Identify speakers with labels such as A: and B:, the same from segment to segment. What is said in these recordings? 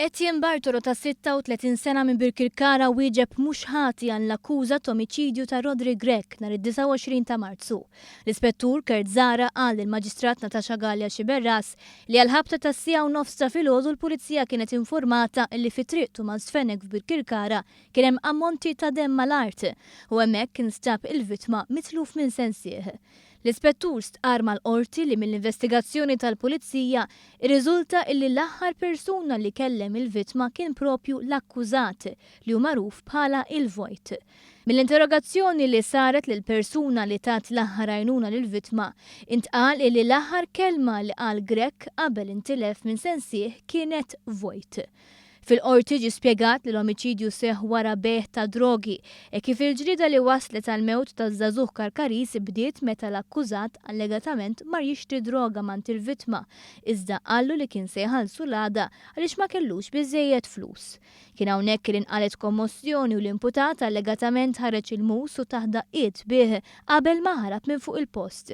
A: Etienne Bartolo ta' 36 sena minn Birkirkara wieġeb mhux ħati għall-akkuża t'omiċidju ta' Roderick Grech nhar id-29 ta' Marzu. L-Ispettur Kurt Zahra qal lill-Maġistrat Natasha Galea Sciberras li għall-ħabta tas-siegħa u nofs ta' filgħodu l-Pulizija kienet informata li fi Triq Tumas Fenech f'Birkirkara kien hemm ammonti ta' demm mal-art u hemmhekk instab il-vittma mitluf minn sensih. L-Ispettur stqarr mal-Qorti li mill-investigazzjoni tal-Pulizija rriżulta illi l-aħħar persuna li kellem il-vittma kien propju l-akkużat li hu magħruf bħala il-Vojt. Mill-interrogazzjoni li saret lill-persuna li tat l-aħħar għajnuna lill-vittma, intqal illi l-aħħar kelma li qal Grech qabel intilef minn sensih kienet Vojt. Fil-Qorti ġie spjegat li l-omiċidju seħħ wara bejgħ ta' drogi, hekk kif il-ġlieda li wasslet għall-mewt taż-żagħżugħ Karkariż bdiet meta l-akkużat allegatament mar jixtri droga m'għand il-vittma, iżda qallu li kien se jħallsu l-għada għaliex ma kellux biżżejjed flus. Kien hawnhekk li nqalgħet kommossjoni u l-imputat allegatament ħareġ il-mus u tah daqqiet bih qabel ma ħarab minn fuq il-post.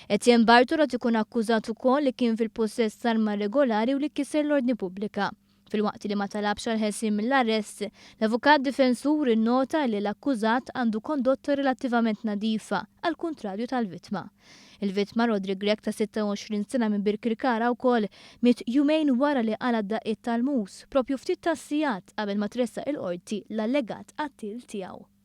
A: Etienne Bartolo qed ikun akkużat ukoll li kien fil-pussess t'arma irregolari u li kiser l-ordni pubblika. Filwaqt li ma talabx għall-ħelsien mill-arrest, l-avukat difensur innota li l-akkużat għandu kondotta relattivament nadifa, għall-kuntrarju tal-vittma. Il-vittma, Roderick Grech ta' 26 sena minn Birkirkara wkoll, miet jumejn wara li qala' d-daqqiet tal-mus, proprju ftit tas-sigħat qabel ma tressaq il-Qorti l-allegat qattiel tiegħu.